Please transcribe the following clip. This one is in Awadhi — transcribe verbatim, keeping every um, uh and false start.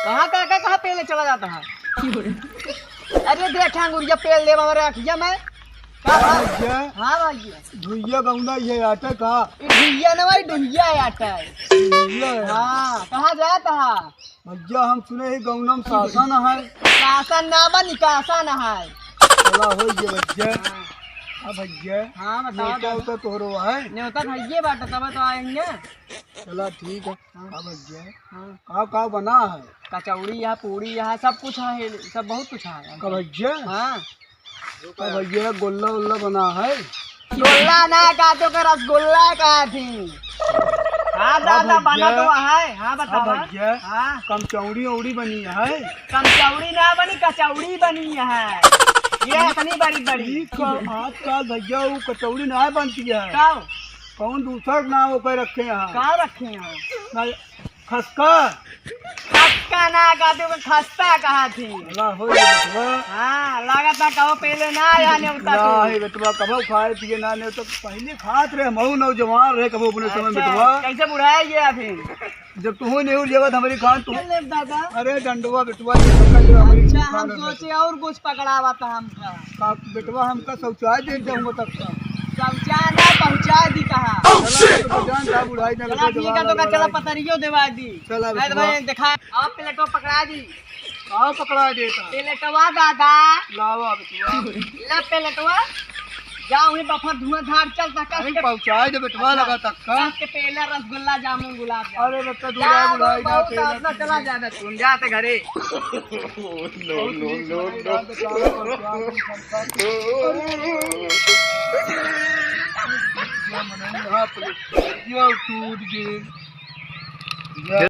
कहाँ काका, कहाँ पेले चला जाता है? अरे दे ठा अंगुरिया पेल ले हमारे अखिया में। का हाँ बा? भैया। हाँ भैया। भैया गौना ये आटा का? ई भैया ना भाई, ढुइया आटा है। भैया है। हाँ, कहाँ जाता है? भैया हम सुने ही गौना में शासन है। शासन ना बा, निकासन है। चला हो ये भैया। हाँ। अब भैया, हाँ, बताओ न्योता दादा। उता तोहरो है? न्योता भैया बाटा, तब तो आएंगे। चला ठीक है। हाँ। अब भैया, हाँ। का का बना है? कचौड़ी है, पूड़ी है, सब कुछ है, सब बहुत कुछ है। का भैया? हाँ। का भैया, गोल्ला उल्ला बना है? गोल्ला ना कहते, ओकर रसगुल्ला कहती। हाँ का दादा, बना भैया? तो है। हाँ, का बतावा। भैया? हाँ। कमचौड़ी औड़ी बनी है? कमचौड़ी ना बनी, कचौड़ी बनी है। ये इतनी बड़ी बड़ी। ई का, आजकल भैया वो कचौड़ी ना बनती है। का? कौन दूसर नाम ओकर रखे हैं? का रखे हैं? ना, खस्ता। खस्ता ना कहते, ओके खस्ता कहती। अल्लाह हो ये बेटवा। हाँ, लागत है कबो पेले ना आया न्योता ना तू। है बेटवा, कबो खाए पिए ना, न्योता पहले खात रहे, हम नौजवान रहे, कबो अपने समय अच्छा, बेटवा। कैसे बुढ़ाए गया फिर? जब तू ही नहीं लेवत हमारी खान तू। क्या लेब दादा? अरे डंडवा बेटवा, ये पकड़ ले हमारी अच्छा, खान हम है। सोचे और कुछ पकड़ावा था हमका। का बेटवा हमका शौचालय दे जाऊंगा तब का। शौचालय ना पहुंचा दी कहा। चला, तो जान जा बुढ़ाई ना चला लगे ठीक है, जवान तो का वाला चला है। पतरियो देवा दी। चला नहीं तो बेटवा। भाई देखा, आओ प्लेटवा पकड़ा दी। आओ पकड़ा देता। प्लेटवा दादा। लावा बेटवा। ला प्लेटवा। जा वहीं बफर धुआं धार चल तक अरे के पहुंचाए दे बेटवा अच्छा। लगा तक का। कस के पेला रसगुल्ला जामुन गुलाब जामुन। अरे बेटा जा, दूल्हा वो बुढ़ाई ना बहुत पेला अपना चला जाना तुम जाते घरे। No, no, no, no। ये टूट गई।